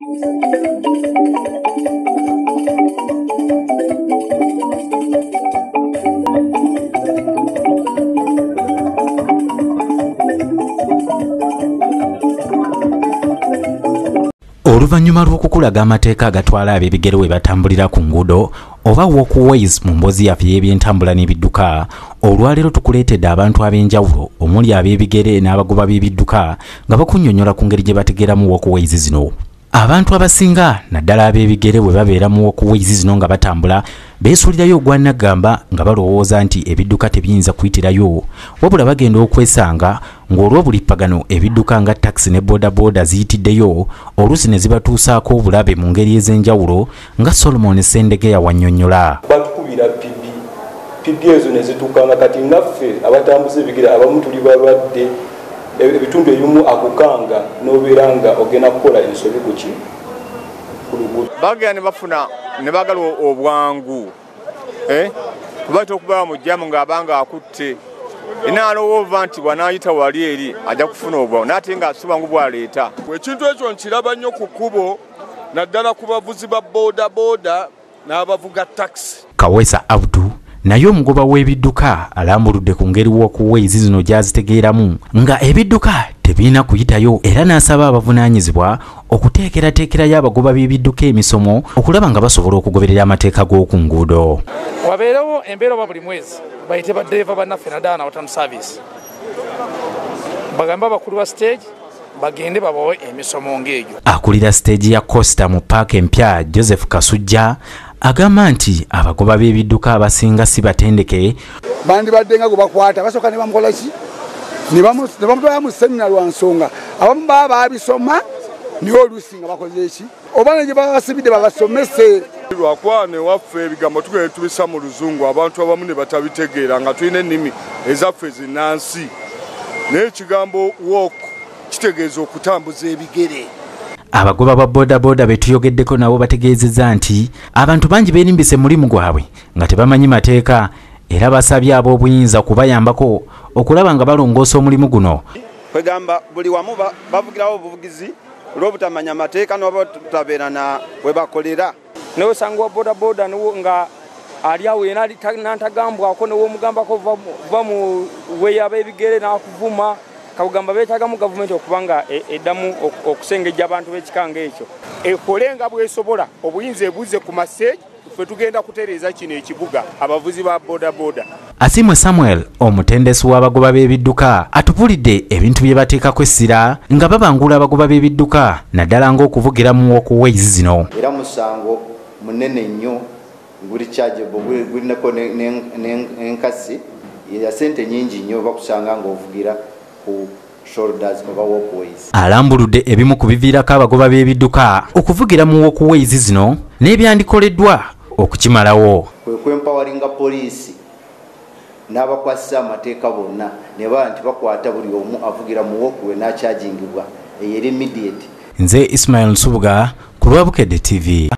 Oluvannyuma lw'okukulaga amateeka agatwala ab'ebigere we batambulira ku nguudo oba walkways mu mboozi yaffe y'ebyentambula n'ebidduka, olwaleero tukuleetedde abantu ab'enjawulo omuli ab'ebigere n'abagoba b'ebidduka nga bakunnyonnyola ku ngeri gye bategeeramu walkways zino. Abantu abasinga naddala ab'ebigere bwe babeera mu walkways zino nga batambula beesuulirayo ogwannaggamba nga balowooza nti ebidduka tebiyinza kuyitirayo, wabula bagenda okwesanga ng'olw'obulippagano ebidduka nga takisi ne boodabooda ziyitiddeyo oluusi ne zibatuusaako obulabe mu ngeri ez'enjawulo nga Solomon Sendegeya wannyonnyola. Batukubira pibi ezo ne zituukanga kati ngaffe abatambuza ebigere abamu tuli balwadde, ebitundu ebimu akukanga n'obeera nga ogenda kukola ensobi ku ki ku luguudo. Bagenda ne bafuna ne baagala obwangu kuba okubeera mu jjaamu ng'abanga akutte enaalowooza nti bw'anaayita wali eri ajja kufuna obwangu n'ate nga si bwangu bw'aleeta. Ekintu ekyo nkiraba nnyo ku kkubo naddala ku bavuzi ba boodabooda n'abavuga takisi. Kawesa Abdu naye omugoba w'ebidduka alambuludde ku ngeri walkways zino gy'azitegeeramu nga ebidduka tebirina kuyitayo, era n'asaba abavunaanyizibwa okuteekerateekerayo abagoba b'ebidduka emisomo okulaba nga basobola okugoberera amateeka g'oku nguudo. Wabeerewo embeera oba buli mwezi bayite baddereeva bannaffe naddala nawatan service bagambe abakulu ba stage bagende babawe emisomo ng'egyo. Akulira stage ya Costa mu paaka empya Joseph Kasujja agamba nti abagoba b'ebidduka abasinga si batendeke. Bandibadde nga gwe bakwata basooka ne bamukola ki ne bamutwala mu semina lwa nsonga, abamu baba baabisoma naye oluusi nga bakoze eki oba ne gye babasibidde babasomese. Lwakuba newaffe ebigambo tugenda tubisa mu luzungu abantu abamu ne batabitegeera nga tulina ennimi ezaffe zinnansi, naye ekigambo walk kitegeeza okutambuza ebigere. Abagoba ba boodabooda be tuyogeddeko nabo bategeezezza nti abantu bangi beerimbise mulimu gwabwe nga tebamanyi mateeka, era basabye ab'obuyinza kubayambako okulaba nga balongoosa omulimu guno. Kwegamba buli wamu bavugirawo obuvugizi olw'obutamanya mateeka n'obutabeera na we bakolera. Newosanga wa boodabooda nga ali awo yena nantagambwako newomugambako va mu weeyaba ebigere n'akuvuma. Kagamba beetagamu gavumenti okubanga eddamu okusengejja abantu b'ekikanga ekyo. Ekole nga bw'esobola obuyinza ebuze ku maseegi, ffe tugenda kutereeza kino ekibuga abavuzi ba boodabooda. Asimwe Samuel omutendesi w'abagoba b'ebidduka atubulidde ebintu bye bateekako essira nga babangula abagoba b'ebidduka naddala ng'okuvugira mu walkways zino. Era musango munene nnyo guli chargeable, gulinako n'enkasi ya ssente nnyingi nnyo bakusanga ng'ovugira ku shoulders oba walkways. Alambuludde ebimu ku biviirako abagoba b'ebidduka okuvugira mu walkways zino n'ebyandikoleddwa okukimalawo. Kwe kwempawaringa poliisi n'abakwasisa amateeka bonna ne baba nti bakwata buli omu avugira mu walkway n'akyagingibwa eyeri immediate. Nze Ismail Nsubuga ku lwa Bukedde TV.